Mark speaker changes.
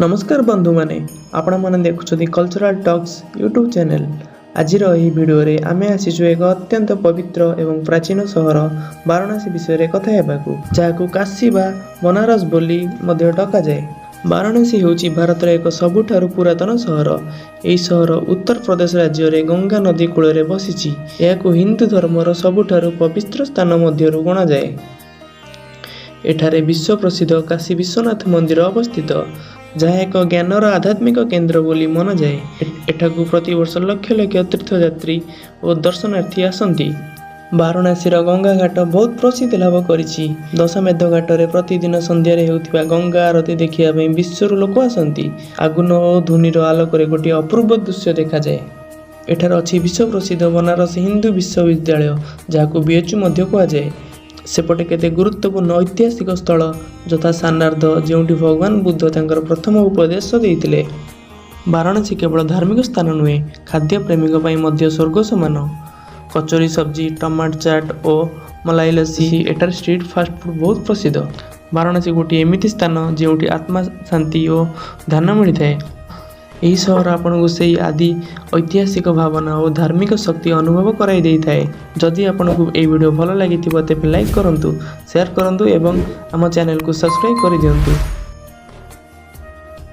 Speaker 1: ନମସ୍କାର ବନ୍ଧୁମାନେ, ଆପଣମାନେ ଦେଖୁଛନ୍ତି କଲଚରାଲ୍ ଟକ୍ସ ୟୁଟ୍ୟୁବ୍ ଚ୍ୟାନେଲ୍। ଆଜିର ଏହି ଭିଡ଼ିଓରେ ଆମେ ଆସିଛୁ ଏକ ଅତ୍ୟନ୍ତ ପବିତ୍ର ଏବଂ ପ୍ରାଚୀନ ସହର ବାରାଣସୀ ବିଷୟରେ କଥା ହେବାକୁ, ଯାହାକୁ କାଶୀ ବା ବନାରସ ବୋଲି ମଧ୍ୟ ଡକାଯାଏ। ବାରାଣସୀ ହେଉଛି ଭାରତର ଏକ ସବୁଠାରୁ ପୁରାତନ ସହର। ଏହି ସହର ଉତ୍ତରପ୍ରଦେଶ ରାଜ୍ୟରେ ଗଙ୍ଗା ନଦୀ କୂଳରେ ବସିଛି। ଏହାକୁ ହିନ୍ଦୁ ଧର୍ମର ସବୁଠାରୁ ପବିତ୍ର ସ୍ଥାନ ମଧ୍ୟରୁ ଗଣାଯାଏ। ଏଠାରେ ବିଶ୍ୱ ପ୍ରସିଦ୍ଧ କାଶୀ ବିଶ୍ୱନାଥ ମନ୍ଦିର ଅବସ୍ଥିତ, ଯାହା ଏକ ଜ୍ଞାନର ଆଧ୍ୟାତ୍ମିକ କେନ୍ଦ୍ର ବୋଲି ମନାଯାଏ। ଏଠାକୁ ପ୍ରତିବର୍ଷ ଲକ୍ଷ ଲକ୍ଷ ତୀର୍ଥଯାତ୍ରୀ ଓ ଦର୍ଶନାର୍ଥୀ ଆସନ୍ତି। ବାରାଣସୀର ଗଙ୍ଗା ଘାଟ ବହୁତ ପ୍ରସିଦ୍ଧି ଲାଭ କରିଛି। ଦଶାଶ୍ୱମେଧ ଘାଟରେ ପ୍ରତିଦିନ ସନ୍ଧ୍ୟାରେ ହେଉଥିବା ଗଙ୍ଗା ଆରତୀ ଦେଖିବା ପାଇଁ ବିଶ୍ୱରୁ ଲୋକ ଆସନ୍ତି। ଆଗୁନ ଓ ଧୂନିର ଆଲୋକରେ ଗୋଟିଏ ଅପୂର୍ବ ଦୃଶ୍ୟ ଦେଖାଯାଏ। ଏଠାରେ ଅଛି ବିଶ୍ୱ ପ୍ରସିଦ୍ଧ ବନାରସ ହିନ୍ଦୁ ବିଶ୍ୱବିଦ୍ୟାଳୟ, ଯାହାକୁ ବିଏଚ୍ୟୁ ମଧ୍ୟ କୁହାଯାଏ। ସେପଟେ କେତେ ଗୁରୁତ୍ୱପୂର୍ଣ୍ଣ ଐତିହାସିକ ସ୍ଥଳ, ଯଥା ସାରନାଥ, ଯେଉଁଠି ଭଗବାନ ବୁଦ୍ଧ ତାଙ୍କର ପ୍ରଥମ ଉପଦେଶ ଦେଇଥିଲେ। ବାରାଣସୀ କେବଳ ଧାର୍ମିକ ସ୍ଥାନ ନୁହେଁ, ଖାଦ୍ୟ ପ୍ରେମୀଙ୍କ ପାଇଁ ମଧ୍ୟ ସ୍ୱର୍ଗ ସମାନ। କଚୋରି, ସବଜି, ଟମାଟୋ ଚାଟ୍ ଓ ମଲାଇ ଲସି, ଏଠାରେ ଷ୍ଟ୍ରିଟ୍ ଫାଷ୍ଟଫୁଡ଼୍ ବହୁତ ପ୍ରସିଦ୍ଧ। ବାରାଣସୀ ଗୋଟିଏ ଏମିତି ସ୍ଥାନ, ଯେଉଁଠି ଆତ୍ମା ଶାନ୍ତି ଓ ଧ୍ୟାନ ମିଳିଥାଏ। ଏହି ସହର ଆପଣଙ୍କୁ ସେହି ଆଦି ଐତିହାସିକ ଭାବନା ଓ ଧାର୍ମିକ ଶକ୍ତି ଅନୁଭବ କରାଇ ଦେଇଥାଏ। ଯଦି ଆପଣଙ୍କୁ ଏହି ଭିଡ଼ିଓ ଭଲ ଲାଗିଥିବ, ତେବେ ଲାଇକ୍ କରନ୍ତୁ, ସେୟାର କରନ୍ତୁ ଏବଂ ଆମ ଚ୍ୟାନେଲକୁ ସବସ୍କ୍ରାଇବ୍ କରିଦିଅନ୍ତୁ।